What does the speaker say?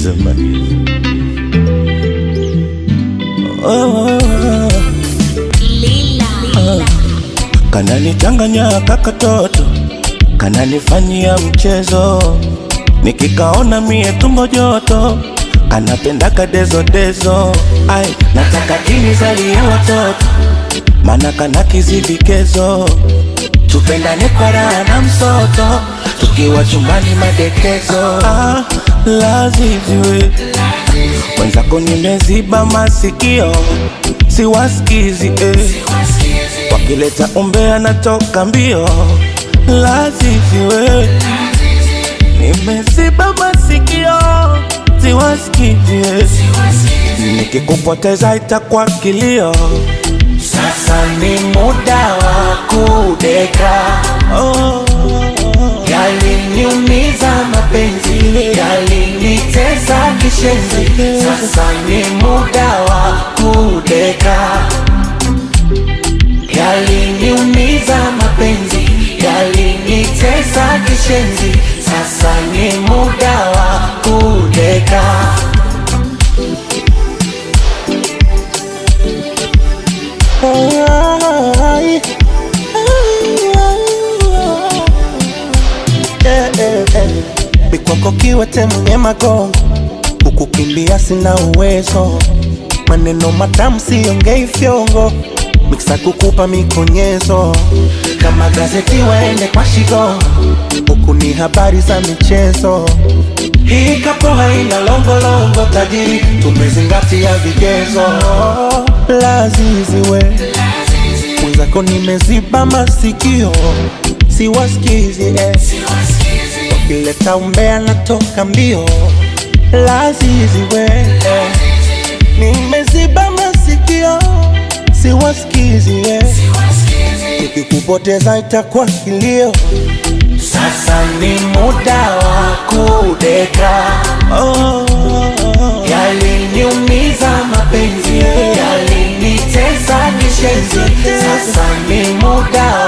Ism. Oh, kananichanganya kakatoto, kananifanyia mchezo, nikikaona mie tumbo joto, kanapenda kadezodezo. Ai, nataka kinizalie watoto, mana kana kizivikezo, tupendane kwa raha na msoto, tukiwa chumbani madekezo. Ah, laziziwe mwenzako nimeziba masikio, siwasikizi eh. Wakileta umbea natoka mbio, laziziwe nimeziba masikio, siwasikizi eh. Nikikupoteza itakuwa kilio. Sasa ni muda wa kudeka, Oh, yaliniumiza mapenzi, yalinitesa kishenzi. Sasa ni muda wa kudeka, yaliniumiza mapenzi, yalinitesa kishenzi. Sasa ni muda wa kudeka. Ay, eh, eh, eh. Mikwako kiwete mwenye magongo, kukukimbia sina uwezo, maneno matamu siongei fyongo, miksa kukupa mikonyezo, kama gazeti waende kwa shigo, huku ni habari za michezo. Hii kapo haina longolongo, tajiri tumezingatia vigezo. Laziziwe mwenzako nimeziba masikio, siwasikizi eh. Wakileta umbea natoka mbio, laziziwe eh. Nimeziba masikio, siwasikizi eh. Nikikupoteza itakuwa kilio. Sasa ni muda wa kudeka, oh, yaliniumiza mapenzi, yalinitesa kishenzi. Sasa ni muda